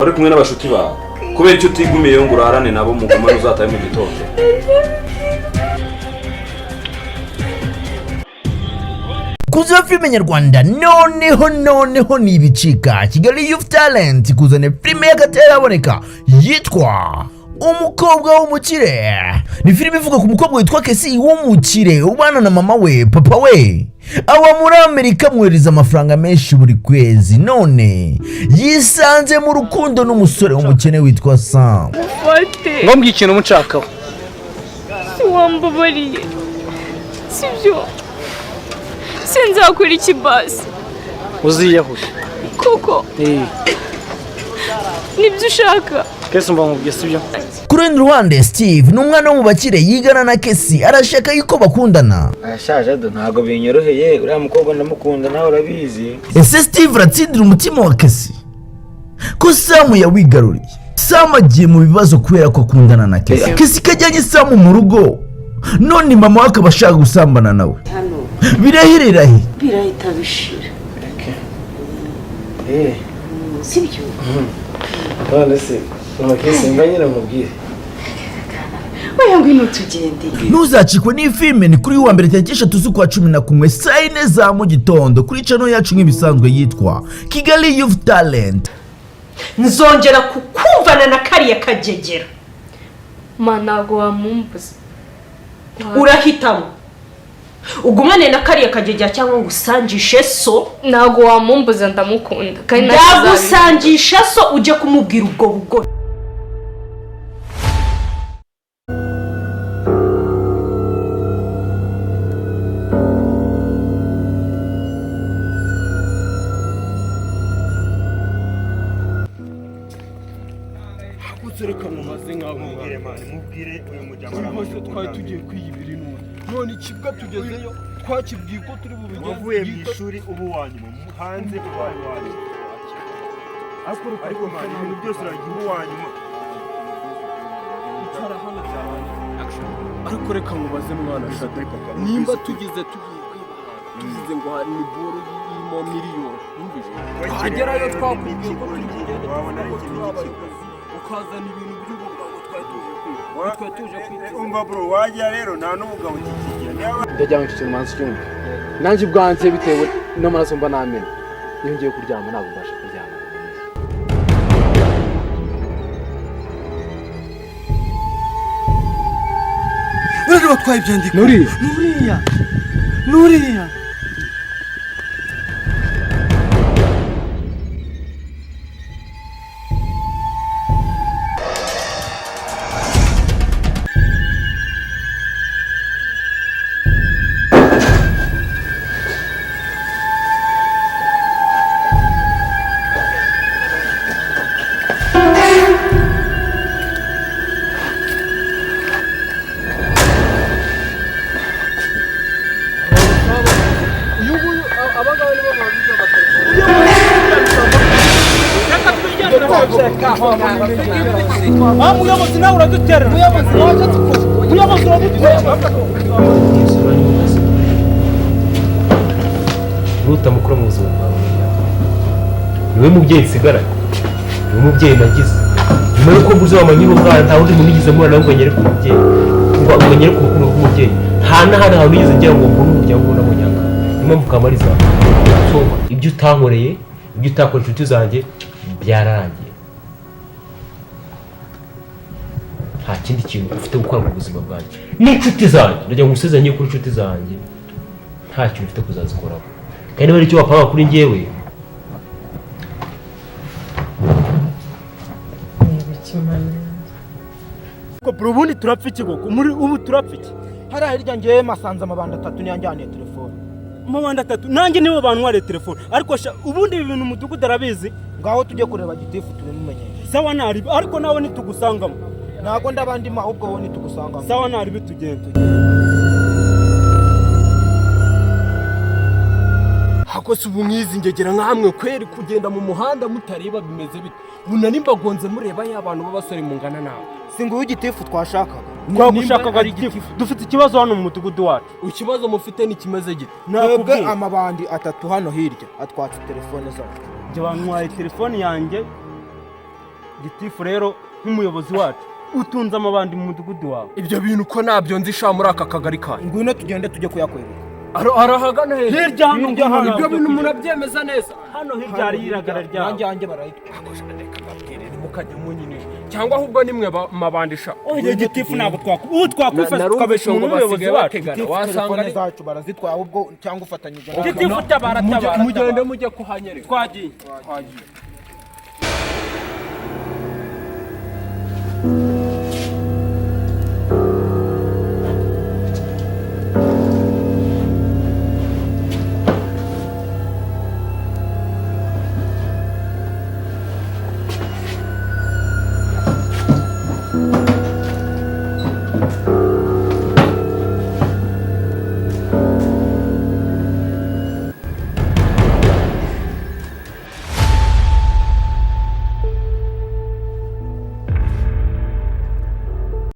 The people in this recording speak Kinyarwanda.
Wari kumwe n'abashuti bawe, kubera icyo utigumiyeyo ngo urarane nabo, mugumane, uzatahe mu gitondo? Kuza filime nyarwanda, noneho noneho ni ibicika. Kigali Youth Talent kuzana filime y'akataraboneka yitwa Umukobwa w'Umukire. Ni filime ivuga ku mukobwa witwa Kesi w'umukire, ubana na mama we. Papa we aba muri Amerika, amwohereza amafaranga menshi buri kwezi. None yisanze mu rukundo n'umusore w'umukene witwa Sam. Ufate. Ngo mbwira ikintu umushakaho. Si wambabariye, sibyo? Sinzakora iki basi? Uziyahure. Koko? Eh. Nibyo ushaka? Kesi, mba nkubwiye, sibyo? Ku rundi ruhande, Steve ni umwana wo mu bakire, yigana na Kesi, arashaka yuko bakundana. Arashaje do, ntabwo binyoroheye. Uriya mukobwa ndamukunda, nawe urabizi. Ese Steve aratsindira umutima wa Kesi, ko Samu yawigaruriye? Samu agiye mu bibazo kubera ko akundana na Kesi. Kesi kajyanye Samu mu rugo, none mama we akaba ashaka gusambana nawe. Biraherera he? Birahita bishira. Eh. Sibyo? None se mama Kesi, mba nyine nkubwire. Oya, ngwino tugende. Ntuzacikwe n'iyi filime. Ni kuri wa mbere, tariki 3 z'ukwa 11, saa 4 za mu gitondo, kuri channel yacu nk'ibisanzwe yitwa Kigali Youth Talent. Nzongera kukumvana na kariya kagegera. Ma, ntabwo wamumbuza. Urahitamo ugumane na kariya kagegera cyangwa ngo usangishe so. Ntabwo wamumbuza, ndamukunda kandi ntacyo azabimbuza. Ndagusangisha so, ujye kumubwira ubwo bugore. Reka mumaze nkaho. Mubwire man, mubwire uyu mujyama. Rwose twari tugiye kwiyibira inuni, none ikibuga tugezeyo twakibwiye uko turi bubigenze. Wavuye mu ishuri uba uwa nyuma, hanze ubaye uwa nyuma, ariko man, ibintu byose uragiye uba uwa nyuma. Icara hano byarangiye. Ariko reka nkubaze mwana Shada, nimba tugize tugiye kwiba ahantu, tugize ngo hari ni boro irimo miliyoni, wumvise, twagerayo twakubwiye ko turi bugende, Wabona ari ko ikintu turi cy'ikigo. abayobozi, ukazana ibintu by'ubugabo. Twari tuje kwiba, twari tuje kwiba. Umva bro, wajya rero nta n'ubugabo kikigira niba. Ndagira ngo icyo kintu manzi cyumve. Nanjye ubwanjye, bitewe n'amaraso mba namena, iyo ngiye kuryama ntabwo mbasha kuryama. Buriya batwaye ibyandiko. Nuriya. Nuriya, nuriya. Uyu nguyu, abangaba nibo babize amatelefone. Muyobozi, nawe uraduterera. Muyobozi waje, muyobozi uraduterera. Nutamukura mu buzima bwawe, niwe mubyeyi nsigaranye, niwe mubyeyi nagize nyuma y'uko mbuze mama nkiri umwana. Nta wundi muntu nigeze mpura nawe ngo anyereke umubyeyi, ngo anyereke urukundo rw'umubyeyi. Nta n'ahandi hantu nigeze ngira ngo mbone umuryango ubona munyanga. Niyo mpamvu Kamariza, nsumba ibyo utankoreye, ibyo utakoreye inshuti zanjye, byararangiye. Nta kindi kintu ufite gukora mu buzima bwanjye n'inshuti zanjye. Ndagira ngo usezeranye kuri inshuti zanjye, nta kintu ufite kuzazikoraho. Kandi niba ari icyo wapanga kuri njyewe. Bro, ubundi turapfa iki koko? Muri ubu turapfa iki? Hariya hirya ngewe masanze amabanda atatu niyo anjyaniye telefone. Amabanda atatu? Nanjye nibo bantwariye telefone. Ariko sha, ubundi ibi bintu umudugudu arabizi? Ngaho tujye kureba gitifu tubimumenyeshe. Sawa, naribi, ariko nawe nitugusangamo. Ntabwo ndabandima, ahubwo wowe nitugusangamo. Sawa, naribi, tugende. Hakose ubu mwizi ngegera nkamwe kweri, kugenda mu muhanda mutareba bimeze bite? Buna nimbagonze mureba ya abantu b'abasore mungana nawe. Si nguyu gitifu twashakaga? Twagushakaga gitifu, dufite ikibazo hano mu mudugudu wacu. Ikibazo mufite ni kimeze gite? Twebwe Nakubwiye. amabandi atatu hano hirya atwatse telefone zacu. Njye bantwaye telefone yanjye. Gitifu rero, nk'umuyobozi wacu, utunze amabandi mu mudugudu wawe. Ibyo bintu ko ntabyo nzi sha muri aka kagari kanyu. Ngwino tugende tujye kuyakwereka. Arahagana hehe? Hirya hano, Hirya hano. ngwino. Ibyo bintu murabyemeza neza? Hano hirya hari iragara ryawe. Nanjye yanjye barayitwa. Mukajya munyinisha cyangwa ahubwo nimwe mabandisha. Oya gitifu, ntabwo ubu twakwifasha Narumvise tukabesha ngo umuntu w'umuyobozi basigaye wacu. bategana. Gitifu, Wasanga telefone ari zacu barazitwaye ahubwo, cyangwa ufatanyije. Gitifu, tabara, tabara. Mugende mujye kuhanyereka. Twagiye. Twagiye.